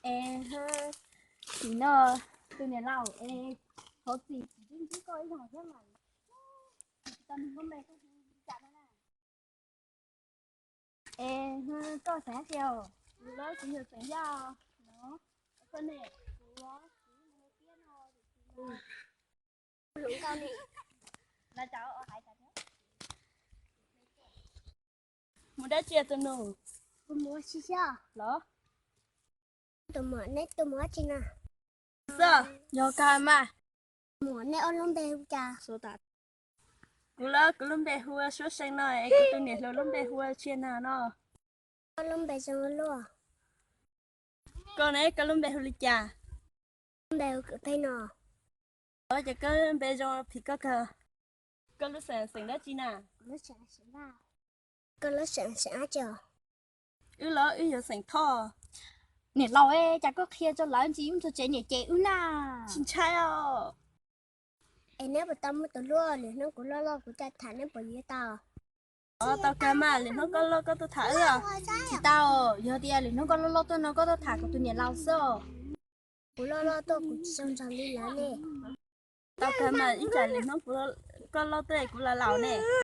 Es, nim no tus niam laus es, thov txim tsis ntsib koj ib zaug thiab mas, tsis tau nug koj npe koj hu li cas no na. Es koj xeem dab tsi os? Kuv los kuv yog xeem Yaj no. Koj ne? Kuv los kuv yog Tiab no. Mus dab tsi tus nus? Kuv mus ua si xyov los. Tus muam, neb tuaj mus dab tsi na? Xwb, yog koj mas. Muam, neb ob lub npe hu cas? Kuv los kuv lub npe hu ua Suab See no es kuv tus niam hluas lub npe hu ua Tsia Nas no. Koj lub npe zoo ua luaj. Koj ne, koj lub npe hu li cas? Lub npe hu Kwm Pheej no. Os, ces koj npe zoo phim koj kawg. Koj lub xeem xeem dab tsi na? Koj lub xeem xeem dab tsi os? Wb los wb yog xeem Thoj. Niam laus, cas koj qhia rau lawv ntsis wb mus txog tsev niam ces wb na. Tsis ntshai os. Es neb puas tau muaj tus hlub, lwm hnub kuv loj loj kuv coj tham neb puas yuav tau? Os, tau kawg mas, lwm hnub koj loj koj tuaj tham wb. Tsis tau, yog tias lwm hnub koj loj loj tuaj no koj tuaj tham kuv tus niam laus xwb. Kuv loj loj tuaj kuv tsis zoo nraug li lawv ne. Tau kawg mas, ib tsam lwm hnub koj loj tuaj kuv laus laus ne.